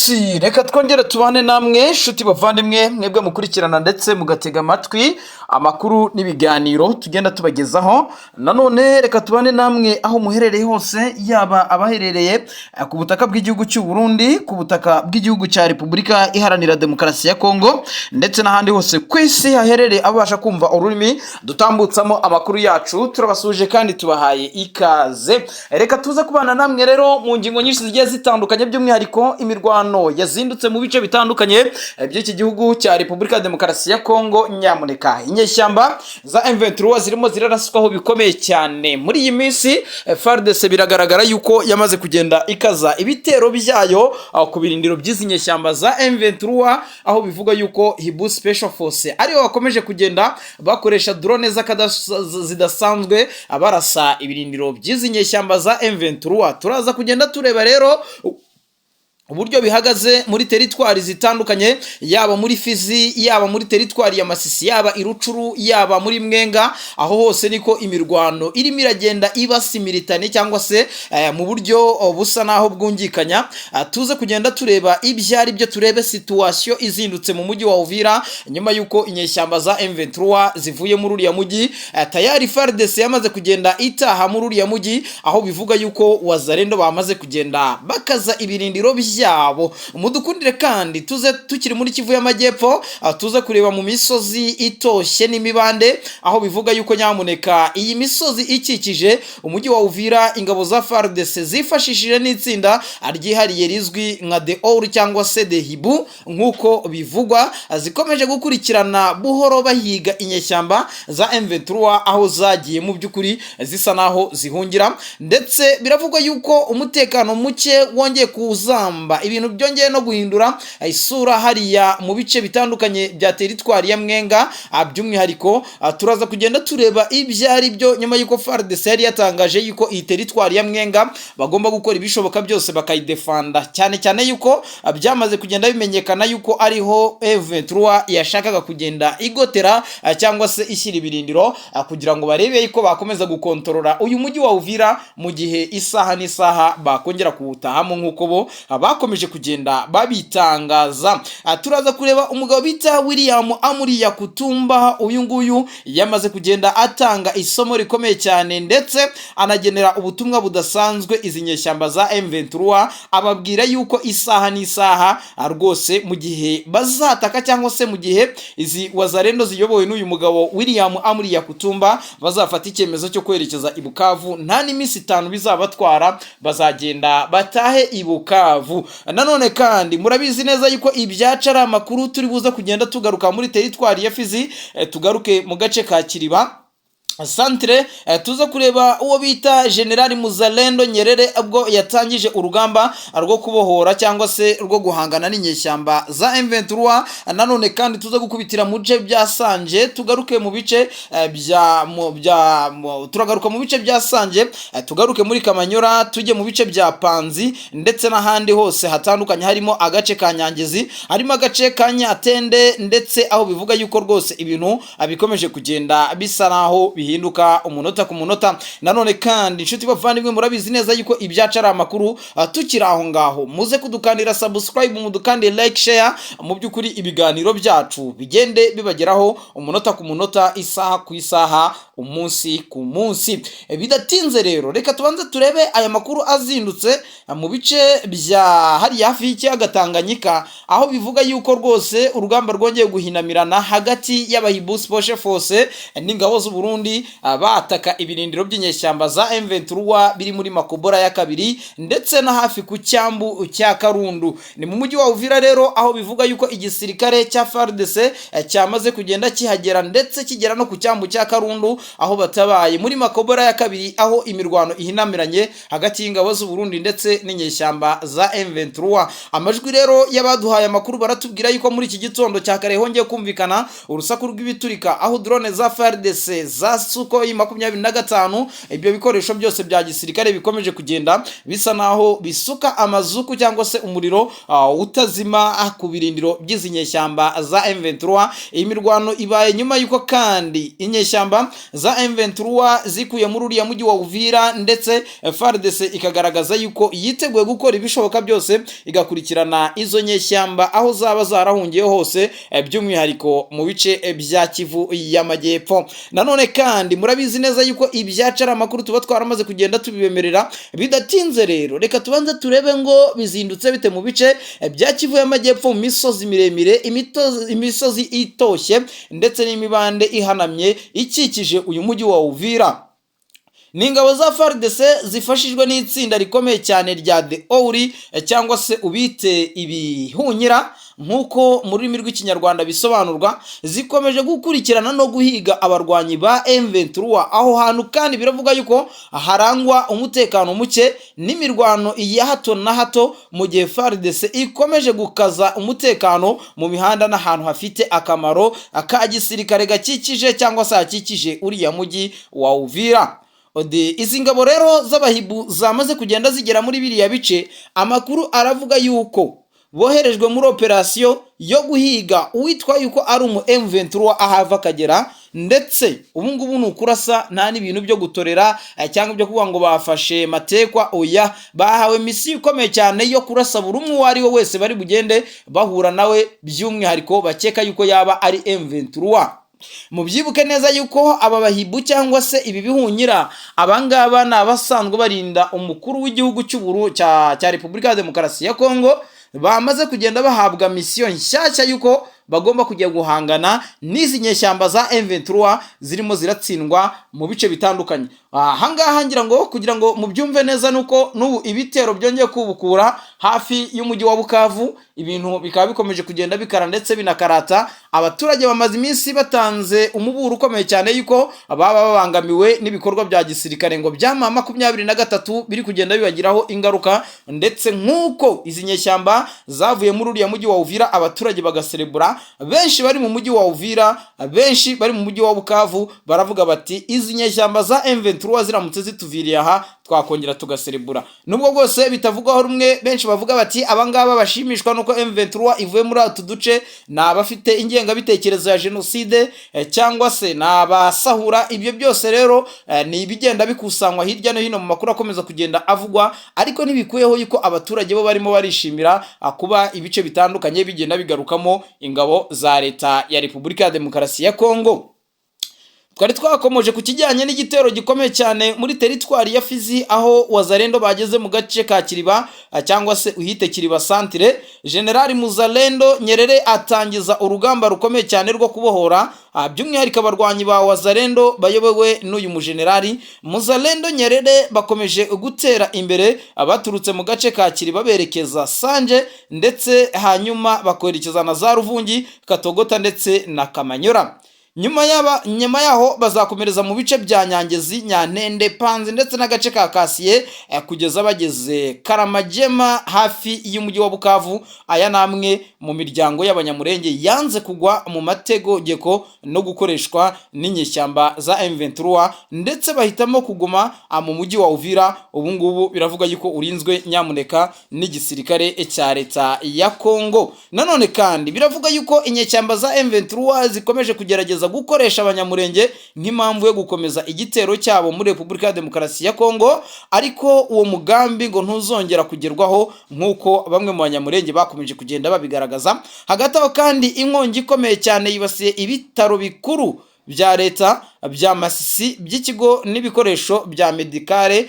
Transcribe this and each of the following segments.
Yes, reka twongere tubane namwe, nshuti bavandimwe, mwebwe mukurikirana ndetse mugatega amatwi amakuru n'ibiganiro tugenda tubagezaho. Nanone reka tubane namwe aho muherereye hose, yaba abaherereye ku butaka bw'igihugu cy'u Burundi, ku butaka bw'igihugu cya Repubulika Iharanira Demokarasi ya Kongo, ndetse n'ahandi hose ku isi haherereye abasha kumva ururimi dutambutsamo amakuru yacu. Turabasuhuje kandi tubahaye ikaze. Reka tuze kubana namwe rero mu ngingo nyinshi zigiye zitandukanye, by'umwihariko imirwano yazindutse mu bice bitandukanye by'iki gihugu cya Repubulika ya Demokarasi ya Kongo. Nyamuneka, inyeshyamba za M23 zirimo ziraraswaho bikomeye cyane muri iyi minsi. FARDC biragaragara yuko yamaze kugenda ikaza ibitero byayo ku birindiro by'izi nyeshyamba za M23, aho bivuga yuko Hiboux Special Force aribo bakomeje kugenda bakoresha drone zidasanzwe barasa ibirindiro by'izi nyeshyamba za M23. Turaza kugenda tureba rero uburyo bihagaze muri teritwari zitandukanye, yaba muri Fizi, yaba muri teritwari ya Masisi, yaba i Rutshuru, yaba muri Mwenga. Aho hose niko imirwano irimo iragenda iba simultanée, cyangwa se mu buryo busa naho bwungikanya. Tuze kugenda tureba ibyo ari byo, turebe situation izindutse mu mujyi wa Uvira nyuma y'uko inyeshyamba za M23 zivuye muri uriya mujyi. Tayari FARDC yamaze kugenda itaha muri uriya mujyi, aho bivuga yuko Wazalendo bamaze kugenda bakaza ibirindiro byabo. Mudukundire kandi tuze tukiri muri Kivu y'Amajyepfo, tuze kureba mu misozi itoshye n'imibande, aho bivuga yuko nyamuneka iyi misozi ikikije umujyi wa Uvira, ingabo za FARDC zifashishije n'itsinda ryihariye rizwi nka The Owl cyangwa se The Hiboux nk'uko bivugwa, zikomeje gukurikirana buhoro bahiga inyeshyamba za M23 aho zagiye mu by'ukuri zisa naho zihungira. Ndetse biravugwa yuko umutekano muke wongeye kuzamba, ibintu byongeye no guhindura isura hariya mu bice bitandukanye bya teritwari ya Mwenga. By'umwihariko turaza kugenda tureba ibyo ari byo nyuma y'uko FARDC yari yatangaje yuko iyi teritwari ya Mwenga bagomba gukora ibishoboka byose bakayidefanda, cyane cyane yuko byamaze kugenda bimenyekana yuko ariho M23 yashakaga kugenda igotera cyangwa se ishyira ibirindiro kugira ngo barebe yuko bakomeza gukontorora uyu mujyi wa Uvira mu gihe isaha n'isaha bakongera kuwutahamo, nk'uko bo bakomeje kugenda babitangaza. Turaza kureba umugabo bita William Amuri Yakutumba. Uyu nguyu yamaze kugenda atanga isomo rikomeye cyane, ndetse anagenera ubutumwa budasanzwe izi nyeshyamba za M23, ababwira yuko isaha n'isaha rwose mu gihe bazataka, cyangwa se mu gihe izi Wazalendo ziyobowe n'uyu mugabo William Amuri Yakutumba bazafata icyemezo cyo kwerekeza i Bukavu, nta n'iminsi 5 bizabatwara, bazagenda batahe i Bukavu. Nanone kandi murabizi neza yuko ibyaca ari amakuru turi buze kugenda tugaruka muri teritwari ya Fizi, tugaruke mu gace ka Kiriba centre, tuza kureba uwo bita General Muzalendo Nyerere ubwo yatangije urugamba rwo kubohora cyangwa se rwo guhangana n'inyeshyamba za M23. Nanone kandi tuza gukubitira mu bice bya Sanje, tugaruke mu bice bya bya turagaruka mu bice bya Sanje, tugaruke muri Kamanyora, tujye mu bice bya Panzi ndetse n'ahandi hose hatandukanye, harimo agace ka Nyangezi, harimo agace ka Nyatende, ndetse aho bivuga yuko rwose ibintu bikomeje kugenda bisa naho bihinduka umunota ku munota. Nanone kandi, inshuti bavandimwe, murabizi neza yuko ibyacu ari amakuru. Tukiri aho ngaho, muze kudukandira subscribe, mudukandire like, share, mu by'ukuri ibiganiro byacu bigende bibageraho umunota ku munota, isaha ku isaha, umunsi ku munsi. Bidatinze rero, reka tubanze turebe aya makuru azindutse mu bice bya hariya hafi y'ikiyaga Tanganyika, aho bivuga yuko rwose urugamba rwongeye guhinamirana hagati y'aba Hiboux Special Force n'ingabo z'u Burundi, bataka ibirindiro by'inyeshyamba za M23 biri muri Makobola ya kabiri ndetse na hafi ku cyambu cya Karundu. Ni mu mujyi wa Uvira rero, aho bivuga yuko igisirikare cya FARDC cyamaze kugenda kihagera, ndetse kigera no ku cyambu cya Karundu, aho batabaye muri Makobola ya kabiri, aho imirwano ihinamiranye hagati y'ingabo z'u Burundi ndetse n'inyeshyamba za M23. Amajwi rero y'abaduhaye Baduhaye amakuru, baratubwira yuko muri iki gitondo cya kare hongeye kumvikana urusaku rw'ibiturika, aho drone za FARDC za Sukhoi 25, ibyo bikoresho byose bya gisirikare, bikomeje kugenda bisa naho bisuka amazuku cyangwa se umuriro utazima ku birindiro by'izi nyeshyamba za M23. Iyi mirwano ibaye nyuma y'uko kandi inyeshyamba za M23 zikuye muri uriya mujyi wa Uvira, ndetse FARDC ikagaragaza yuko yiteguye gukora ibishoboka byose igakurikirana izo nyeshyamba aho zaba zarahungiye hose, by'umwihariko mu bice bya Kivu y'Amajyepfo. Nanone kandi murabizi neza yuko ibyacu ari amakuru tuba twaramaze kugenda tubibemerera bidatinze. Rero reka tubanze turebe ngo bizindutse bite mu bice bya Kivu y'Amajyepfo, mu misozi miremire, imisozi itoshye ndetse n'imibande ihanamye ikikije uyu mujyi wa Uvira. Ni ingabo za FARDC zifashijwe n'itsinda rikomeye cyane rya The Owl, cyangwa se ubite ibihunyira nk'uko mu rurimi rw'Ikinyarwanda bisobanurwa, zikomeje gukurikirana no guhiga abarwanyi ba M23 aho hantu. Kandi biravuga yuko harangwa umutekano muke n'imirwano ya hato na hato, mu gihe FARDC ikomeje gukaza umutekano mu mihanda n'ahantu hafite akamaro ka gisirikare gakikije cyangwa se hakikije uriya mujyi wa Uvira. Izi ngabo rero z'abahibu zamaze kugenda zigera muri biriya bice, amakuru aravuga yuko boherejwe muri operasiyo yo guhiga uwitwa yuko ari umu M23 ahava akagera, ndetse ubu ngubu ni ukurasa, nta n'ibintu byo gutorera cyangwa ibyo kuvuga ngo bafashe matekwa. Oya, bahawe misiyo ikomeye cyane yo kurasa buri umwe uwo ari we wese bari bugende bahura nawe, by'umwihariko bakeka yuko yaba ari M23. Mubyibuke neza yuko aba bahibu cyangwa se ibi bihunyira, abangaba ni abasanzwe barinda umukuru w'igihugu cy'uburu cya Repubulika ya Demokarasi ya Kongo, bamaze kugenda bahabwa misiyo nshyashya yuko bagomba kujya guhangana n'izi nyeshyamba za M23 zirimo ziratsindwa mu bice bitandukanye. Ahangaha ngira ngo kugira ngo mubyumve neza, nuko n'ubu ibitero byongeye kubukura hafi y'umujyi wa Bukavu, ibintu bikaba bikomeje kugenda bikara ndetse binakarata. Abaturage bamaze iminsi batanze umuburo ukomeye cyane yuko baba babangamiwe n'ibikorwa bya gisirikare ngo bya M23 biri kugenda bibagiraho ingaruka, ndetse nk'uko izi nyeshyamba zavuye muri uriya mujyi wa Uvira, abaturage bagaserebura. Benshi bari mu mujyi wa Uvira, benshi bari mu mujyi wa Bukavu baravuga bati: "Izi nyeshyamba za M23 ziramutse zituviriye aha, twakongera tugaserebura." Nubwo bwose bitavugwaho rumwe, benshi bavuga bati abangaba bashimishwa nuko M23 ivuye muri utu duce ni abafite ingengabitekerezo ya jenoside, cyangwa se ni abasahura. Ibyo byose rero ni ibigenda bikusanywa hirya no hino mu makuru akomeza kugenda avugwa, ariko ntibikuyeho yuko abaturage bo barimo barishimira kuba ibice bitandukanye bigenda bigarukamo ingabo za Leta ya Repubulika ya Demokarasi ya Kongo. Twari twakomoje ku kijyanye n'igitero gikomeye cyane muri teritwari ya Fizi, aho Wazalendo bageze mu gace ka Kiriba, cyangwa se uhite Kiriba Santire. Generali Muzalendo Nyerere atangiza urugamba rukomeye cyane rwo kubohora, by'umwihariko abarwanyi ba Wazalendo bayobowe n'uyu mujenerali Muzalendo Nyerere bakomeje gutera imbere baturutse mu gace ka Kiriba berekeza Sanje, ndetse hanyuma bakerekeza na za Ruvungi, Katogota ndetse na Kamanyora. Nyuma yaho bazakomereza mu bice bya Nyangezi, Nyantende, Panzi ndetse n'agace ka Kasiye, kugeza bageze Karamagema hafi y'umujyi wa Bukavu. Aya ni amwe mu miryango y'Abanyamurenge yanze kugwa mu matego geko no gukoreshwa n'inyeshyamba za M23, ndetse bahitamo kuguma mu mujyi wa Uvira. Ubu ngubu biravuga yuko urinzwe nyamuneka n'igisirikare cya Leta ya Kongo. Nanone kandi biravuga yuko inyeshyamba za M23 zikomeje kugerageza gukoresha Abanyamurenge nk'impamvu yo gukomeza igitero cyabo muri Repubulika ya Demokarasi ya Kongo, ariko uwo mugambi ngo ntuzongera kugerwaho, nk'uko bamwe mu Banyamurenge bakomeje kugenda babigaragaza. Hagati aho kandi, inkongi ikomeye cyane yibasiye ibitaro bikuru bya leta bya Masisi by'ikigo n'ibikoresho bya Médicaux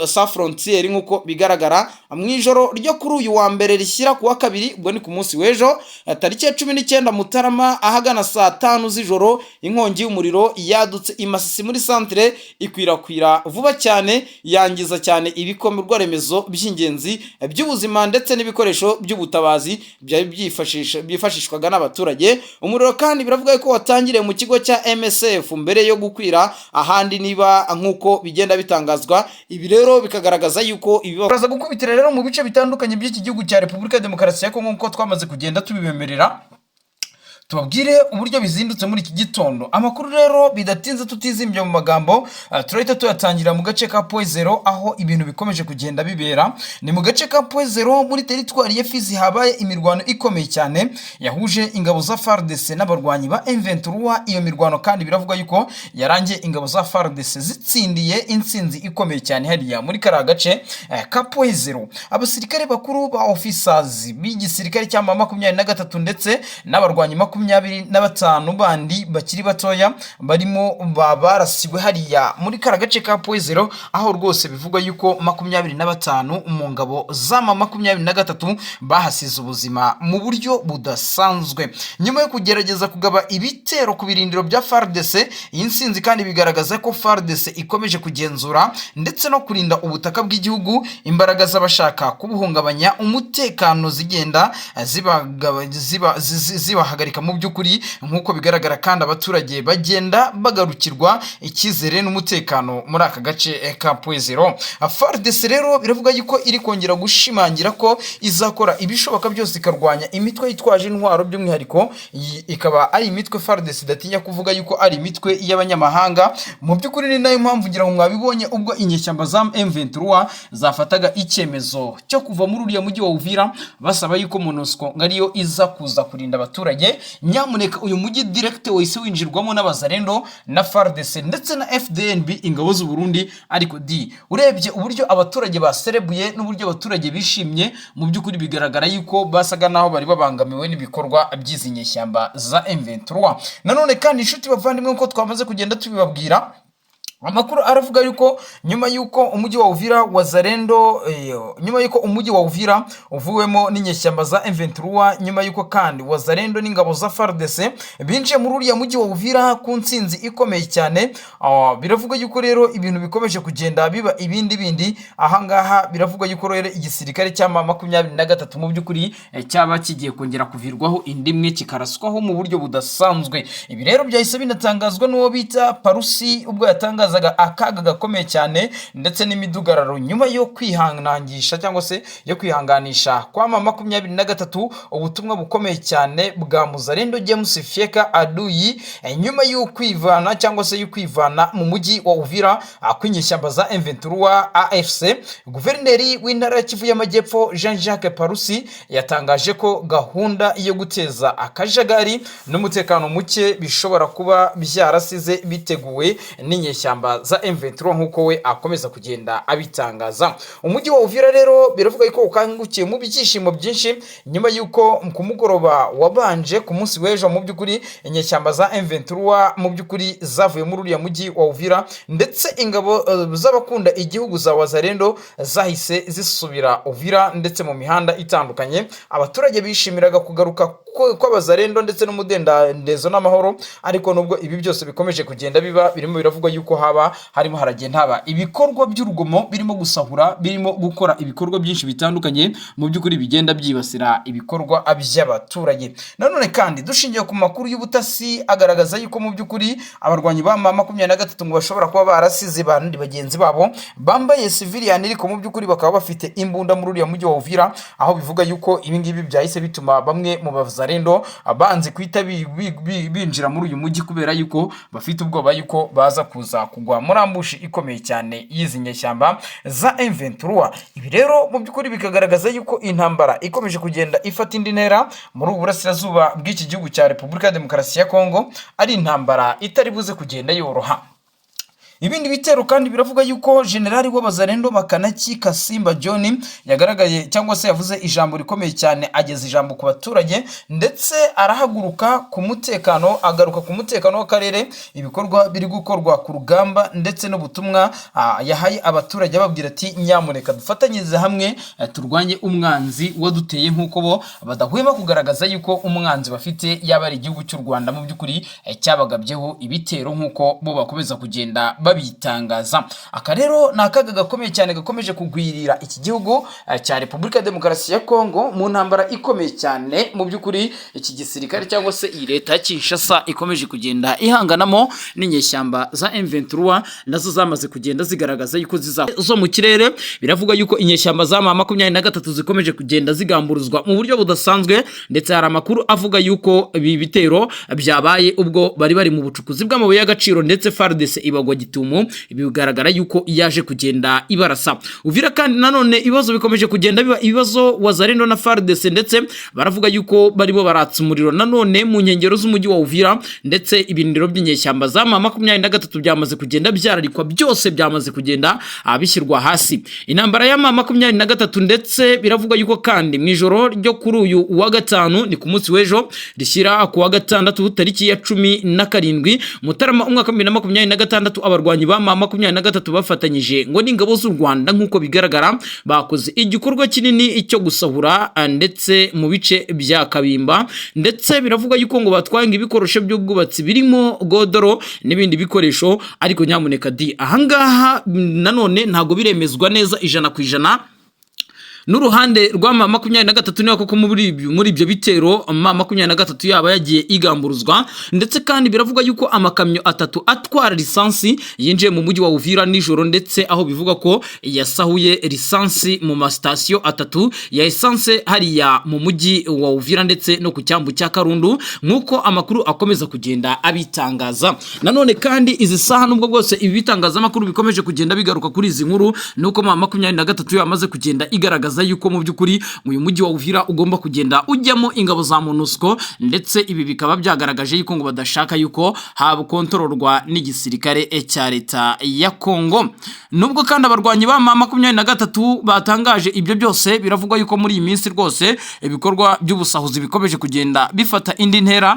Sans Frontières, nk'uko bigaragara, mu ijoro ryo kuri uyu wa mbere rishyira ku wa kabiri, ubwo ni ku munsi w'ejo, tariki ya 19 Mutarama, ahagana saa 5 z'ijoro, inkongi y'umuriro yadutse i Masisi muri centre, ikwirakwira vuba cyane, yangiza cyane ibikorwa remezo by'ingenzi by'ubuzima ndetse n'ibikoresho by'ubutabazi byari byifashishwaga n'abaturage. Umuriro kandi biravuga ko watangiriye mu kigo cya MSF mbere. gahunda yo gukwira ahandi niba nk'uko bigenda bitangazwa. Ibi rero bikagaragaza yuko ibi baraza gukubitira rero mu bice bitandukanye by'iki gihugu cya Repubulika ya Demokarasi ya Kongo, nk'uko twamaze kugenda tubibemerera, tubabwire uburyo bizindutse muri iki gitondo. Amakuru rero bidatinze, tutizimbye mu magambo, turahita tuyatangira mu gace ka Point Zéro, aho ibintu bikomeje kugenda bibera. Ni mu gace ka Point Zéro muri teritwari ya Fizi, habaye imirwano ikomeye cyane yahuje ingabo za FARDC n'abarwanyi ba M23. Iyo mirwano kandi biravuga yuko yarangiye ingabo za FARDC zitsindiye intsinzi ikomeye cyane hariya muri kariya gace ka Point Zéro. Abasirikare bakuru ba officers b'igisirikare cya M23 ndetse n'abarwanyi 25 bandi bakiri batoya barimo barasiwe hariya muri kara gace ka Point Zéro, aho rwose bivugwa yuko 25 mu ngabo za M23 bahasize ubuzima mu buryo budasanzwe nyuma yo kugerageza kugaba ibitero ku birindiro bya FARDC. Iyi nsinzi kandi bigaragaza ko FARDC ikomeje kugenzura ndetse no kurinda ubutaka bw'igihugu, imbaraga z'abashaka kubuhungabanya umutekano zigenda zibahagarika mu by'ukuri. Nk'uko bigaragara kandi, abaturage bagenda bagarukirwa icyizere n'umutekano muri aka gace ka Point Zéro. FARDC rero biravuga yuko iri kongera gushimangira ko izakora ibishoboka byose ikarwanya imitwe yitwaje intwaro, by'umwihariko iyi ikaba ari imitwe FARDC idatinya kuvuga yuko ari imitwe y'abanyamahanga. Mu by'ukuri ni nayo mpamvu, ngira ngo mwabibonye, ubwo inyeshyamba za M23 zafataga icyemezo cyo kuva muri uriya mujyi wa Uvira, basaba yuko MONUSCO ngo ariyo iza kuza kurinda abaturage. Nyamuneka, uyu mujyi direct wahise winjirwamo n'Abazarendo na FARDC ndetse na FDNB, ingabo z'u Burundi. Ariko di urebye uburyo abaturage baserebuye n'uburyo abaturage bishimye, mu by'ukuri bigaragara yuko basaga naho bari babangamiwe n'ibikorwa by'izi nyeshyamba za M23. Nanone kandi, inshuti bavandimwe, nk'uko twamaze kugenda tubibabwira, amakuru aravuga yuko nyuma y'uko umujyi wa Uvira Wazarendo nyuma y'uko umujyi wa Uvira uvuwemo n'inyeshyamba za M23, nyuma y'uko kandi Wazarendo n'ingabo za FARDC binjiye muri uriya mujyi wa Uvira ku ntsinzi ikomeye cyane, biravuga yuko rero ibintu bikomeje kugenda biba ibindi bindi ahangaha. Biravuga yuko rero igisirikare cya M23 mu by'ukuri cyaba kigiye kongera kuvirwaho indi imwe, kikaraswaho mu buryo budasanzwe. Ibi rero byahise binatangazwa n'uwo bita Parusi, ubwo yatangazaga akaga gakomeye cyane ndetse n'imidugararo nyuma yo kwihanangisha cyangwa se yo kwihanganisha kwa M23. Ubutumwa bukomeye cyane bwa Muzarendo James Fieka Aduyi nyuma yo kwivana cyangwa se yo kwivana mu mujyi wa Uvira kw'inyeshyamba za M23 AFC, guverineri w'intara ya Kivu y'Amajyepfo Jean Jacques Parusi yatangaje ko gahunda yo guteza akajagari n'umutekano muke bishobora kuba byarasize biteguwe n'inyeshyamba za M23, nk'uko we akomeza kugenda abitangaza. Umujyi wa Uvira rero biravuga ko ukangukiye mu byishimo byinshi nyuma y'uko ku mugoroba wabanje ku munsi w'ejo, mu by'ukuri inyeshyamba za M23 mu by'ukuri zavuye muri uriya mujyi wa Uvira, ndetse ingabo z'abakunda igihugu za Wazarendo zahise zisubira Uvira, ndetse mu mihanda itandukanye abaturage bishimiraga kugaruka kw'Abazarendo ndetse n'umudendezo n'amahoro. Ariko nubwo ibi byose bikomeje kugenda biba, birimo biravugwa yuko haba harimo haragenda haba ibikorwa by'urugomo, birimo gusahura, birimo gukora ibikorwa byinshi bitandukanye, mu by'ukuri bigenda byibasira ibikorwa by'abaturage. Nanone kandi, dushingiye ku makuru y'ubutasi agaragaza yuko mu by'ukuri abarwanyi ba M23 ngo bashobora kuba barasize bandi bagenzi babo bambaye civilian, ariko mu by'ukuri bakaba bafite imbunda muri uriya mujyi wa Uvira, aho bivuga yuko ibi ngibi byahise bituma bamwe mu Bazarendo banze guhita binjira muri uyu mujyi, kubera yuko bafite ubwoba yuko baza kuza kugwa muri ambush ikomeye cyane y'izi nyeshyamba za M23. Ibi rero mu by'ukuri bikagaragaza yuko intambara ikomeje kugenda ifata indi ntera muri ubu burasirazuba bw'iki gihugu cya Repubulika ya Demokarasi ya Kongo, ari intambara itari buze kugenda yoroha. Ibindi bitero kandi, biravuga yuko generali w'Abazarendo Makanaki Kasimba John yagaragaye cyangwa se yavuze ijambo rikomeye cyane, ageza ijambo ku baturage, ndetse arahaguruka ku mutekano, agaruka ku mutekano w'akarere, ibikorwa biri gukorwa ku rugamba, ndetse n'ubutumwa yahaye abaturage ababwira ati: "Nyamuneka dufatanyirize hamwe turwanye umwanzi waduteye," nk'uko bo badahwema kugaragaza yuko umwanzi bafite yaba ari igihugu cy'u Rwanda, mu by'ukuri cyabagabyeho ibitero, nk'uko bo bakomeza kugenda babitangaza. Aka rero ni akaga gakomeye cyane gakomeje kugwirira iki gihugu cya Repubulika ya Demokarasi ya Kongo mu ntambara ikomeye cyane. Mu by'ukuri iki gisirikare cyangwa se iyi leta ya Kinshasa ikomeje kugenda ihanganamo n'inyeshyamba za M23, nazo zamaze kugenda zigaragaza yuko ziza zo mu kirere. Biravuga yuko inyeshyamba za M23 zikomeje kugenda zigamburuzwa mu buryo budasanzwe, ndetse hari amakuru avuga yuko ibi bitero byabaye ubwo bari mu bucukuzi bw'amabuye y'agaciro, ndetse FARDC ibagwa gitumo. Ibi bigaragara yuko yaje kugenda ibarasa. Uvira kandi nanone ibibazo bikomeje kugenda biba ibibazo, Wazalendo na FARDC ndetse baravuga yuko barimo baratsa umuriro nanone mu nkengero z'umujyi wa Uvira, ndetse ibirindiro by'inyeshyamba za M23 byamaze kugenda byararikwa, byose byamaze kugenda bishyirwa hasi. Intambara ya M23, ndetse biravuga yuko kandi mu ijoro ryo kuri uyu wa gatanu, ni ku munsi w'ejo rishyira ku wa gatandatu, tariki ya 17 Mutarama umwaka wa 2026, abarwanyi ba M23 bafatanyije ngo n'ingabo z'u Rwanda, nk'uko bigaragara bakoze igikorwa kinini cyo gusahura ndetse mu bice bya Kabimba, ndetse biravuga yuko ngo batwaye ngo ibikoresho by'ubwubatsi birimo godoro n'ibindi bikoresho. Ariko nyamuneka di, ahangaha nanone ntabwo biremezwa neza 100% n'uruhande rwa M23 niba koko muri ibyo bitero M23 yaba yagiye igamburuzwa. Ndetse kandi biravuga yuko amakamyo atatu atwara lisansi yinjiye mu mujyi wa Uvira nijoro, ndetse aho bivuga ko yasahuye lisansi mu masitasiyo atatu ya essence hariya mu mujyi wa Uvira ndetse no ku cyambu cya Karundu, nk'uko amakuru akomeza kugenda abitangaza. Nanone kandi izi saha, nubwo bwose ibi bitangazamakuru bikomeje kugenda bigaruka kuri izi nkuru, nuko M23 yamaze kugenda igaragaza yuko mu by'ukuri uyu mujyi wa Uvira ugomba kugenda ujyamo ingabo za MONUSCO, ndetse ibi bikaba byagaragaje yuko ngo badashaka yuko hakontororwa n'igisirikare cya leta ya Kongo. Nubwo kandi abarwanyi ba M23 batangaje ibyo byose, biravugwa yuko muri iyi minsi rwose ibikorwa by'ubusahuzi bikomeje kugenda bifata indi ntera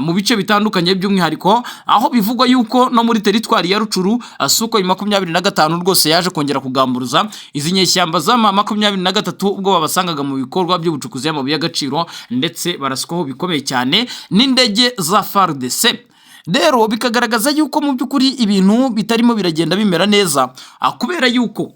mu bice bitandukanye, by'umwihariko aho bivugwa yuko no muri teritwari ya Rutshuru Sukhoi 25 rwose yaje kongera kugamburuza izi nyeshyamba za M23 ubwo babasangaga mu bikorwa by'ubucukuzi y'amabuye y'agaciro, ndetse baraswaho bikomeye cyane n'indege za FARDC. Rero bikagaragaza yuko mu by'ukuri ibintu bitarimo biragenda bimera neza, kubera yuko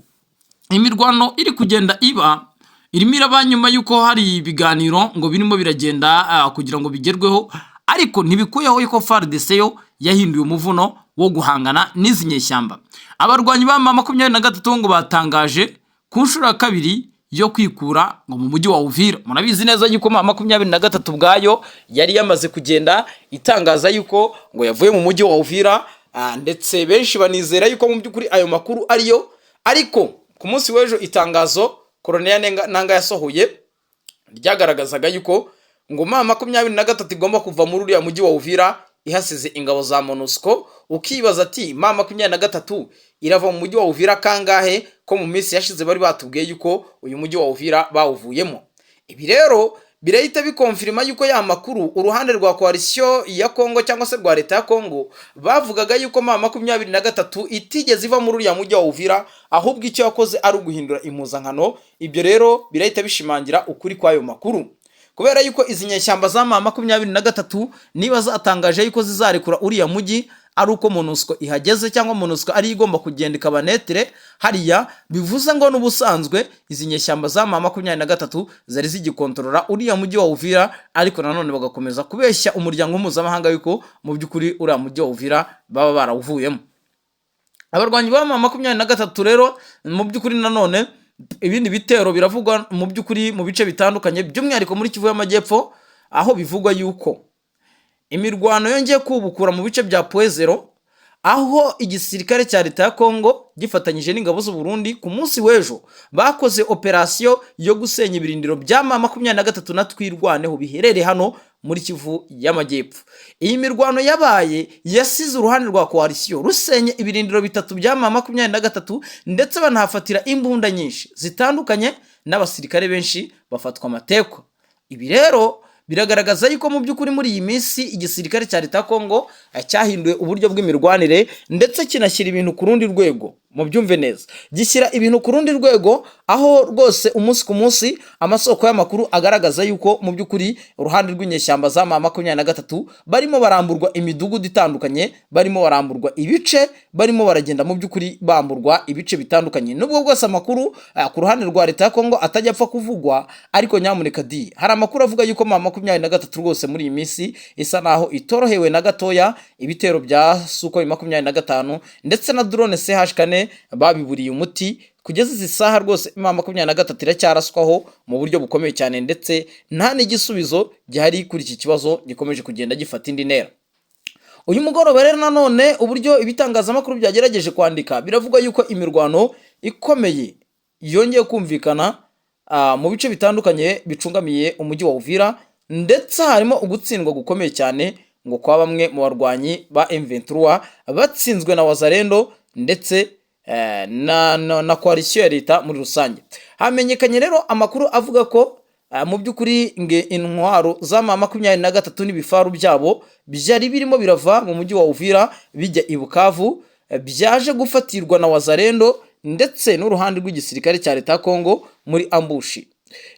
imirwano iri kugenda iba irimo iraba nyuma yuko hari ibiganiro ngo birimo biragenda kugira ngo bigerweho, ariko ntibikuyeho yuko FARDC yo yahinduye umuvuno wo guhangana n'izi nyeshyamba. Abarwanyi ba M23 ngo batangaje ku nshuro ya kabiri yo kwikura ngo mu mujyi wa Uvira. Murabizi neza yuko M23 ubwayo yari yamaze kugenda itangaza yuko ngo yavuye mu mujyi wa Uvira, ndetse benshi banizera yuko mu by'ukuri ayo makuru ariyo. Ariko ku munsi w'ejo itangazo Colonel Nanga yasohoye ryagaragazaga yuko ngo M23 igomba kuva muri uriya mujyi wa Uvira ihasize ingabo za MONUSCO. Ukibaza ati: M23 irava mu mujyi wa Uvira kangahe, ko mu minsi yashize bari batubwiye yuko uyu mujyi wa Uvira bawuvuyemo? Ibi rero birahita bikonfirima yuko ya makuru uruhande rwa coalition ya Kongo cyangwa se rwa leta ya Kongo bavugaga yuko M23 itigeze iva muri uriya mujyi wa Uvira, ahubwo icyo yakoze ari uguhindura impuzankano. Ibyo rero birahita bishimangira ukuri kw'ayo makuru, kubera yuko izi nyeshyamba za M23 niba zatangaje yuko zizarekura uriya mujyi ari uko MONUSCO ihageze, cyangwa MONUSCO ari igomba kugenda ikaba neutre hariya, bivuze ngo n'ubusanzwe izi nyeshyamba za M23 zari zigikontorora uriya mujyi wa Uvira, ariko nanone bagakomeza kubeshya umuryango mpuzamahanga yuko mu by'ukuri uriya mujyi wa Uvira baba barawuvuyemo. Abarwanyi ba M23 rero mu by'ukuri nanone ibindi bitero biravugwa mu by'ukuri mu bice bitandukanye, by'umwihariko muri Kivu y'Amajyepfo, aho bivugwa yuko imirwano yongeye kubukura mu bice bya Point Zéro, aho igisirikare cya leta ya Kongo gifatanyije n'ingabo z'u Burundi ku munsi w'ejo bakoze operasiyo yo gusenya ibirindiro bya M23 na Twirwaneho biherereye hano muri Kivu y'Amajyepfo. Iyi mirwano yabaye yasize uruhande rwa coalition rusenye ibirindiro bitatu bya M23, ndetse banahafatira imbunda nyinshi zitandukanye n'abasirikare benshi bafatwa amatekwa. Ibi rero biragaragaza yuko mu by'ukuri muri iyi minsi igisirikare cya leta ya Kongo cyahinduye uburyo bw'imirwanire, ndetse kinashyira ibintu ku rundi rwego. Mubyumve neza, gishyira ibintu ku rundi rwego, aho rwose umunsi ku munsi amasoko y'amakuru agaragaza yuko mu by'ukuri uruhande rw'inyeshyamba za M23 barimo baramburwa imidugudu itandukanye, barimo baramburwa ibice, barimo baragenda mu by'ukuri bamburwa ibice bitandukanye. Nubwo bwose amakuru ku ruhande rwa leta ya Kongo atajya apfa kuvugwa, ariko nyamuneka di, hari amakuru avuga yuko M23 rwose muri iyi minsi isa naho itorohewe na gatoya. Ibitero bya Sukhoi 25 ndetse na drone CH4 babiburiye umuti. Kugeza izi saha rwose M23 iracyaraswaho mu buryo bukomeye cyane, ndetse nta n'igisubizo gihari kuri iki kibazo gikomeje kugenda gifata indi ntera. Uyu mugoroba rero nanone, uburyo ibitangazamakuru byagerageje kwandika, biravuga yuko imirwano ikomeye yongeye kumvikana mu bice bitandukanye bicungamiye umujyi wa Uvira, ndetse harimo ugutsindwa gukomeye cyane ngo kwa bamwe mu barwanyi ba M23 batsinzwe na Wazalendo ndetse na coalition ya leta muri rusange. Hamenyekanye rero amakuru avuga ko mu by'ukuri nge intwaro za M23 n'ibifaru byabo byari birimo birava mu mujyi wa Uvira bijya i Bukavu, byaje gufatirwa na Wazalendo ndetse n'uruhande rw'igisirikare cya leta ya Kongo muri ambush.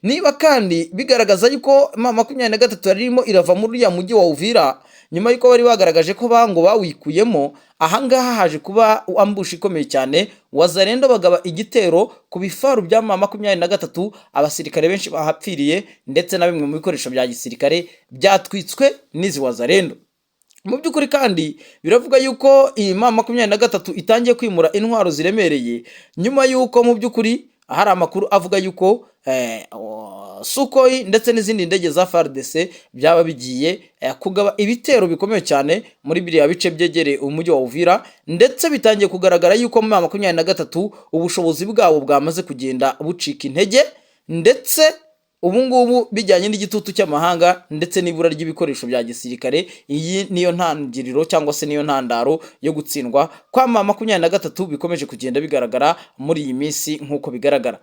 Niba kandi bigaragaza yuko M23 yari irimo irava muri uriya mujyi wa Uvira nyuma y'uko bari bagaragaje ko bango bawikuyemo, ahangaha haje kuba ambush ikomeye cyane. Wazalendo bagaba igitero ku bifaru bya M23, abasirikare benshi bahapfiriye, ndetse na bimwe mu bikoresho bya gisirikare byatwitswe n'izi Wazalendo. Mu by'ukuri kandi biravuga yuko iyi M23 itangiye kwimura intwaro ziremereye, nyuma y'uko mu by'ukuri hari amakuru avuga yuko Sukhoi ndetse n'izindi ndege za FARDC byaba bigiye kugaba ibitero bikomeye cyane muri biriya bice byegereye umujyi wa Uvira. Ndetse bitangiye kugaragara yuko M23 ubushobozi bwabo bwamaze kugenda bucika intege, ndetse ubu ngubu bijyanye n'igitutu cy'amahanga ndetse n'ibura ry'ibikoresho bya gisirikare, iyi niyo ntangiriro cyangwa se niyo ntandaro yo gutsindwa kwa M23 bikomeje kugenda bigaragara muri iyi minsi nk'uko bigaragara.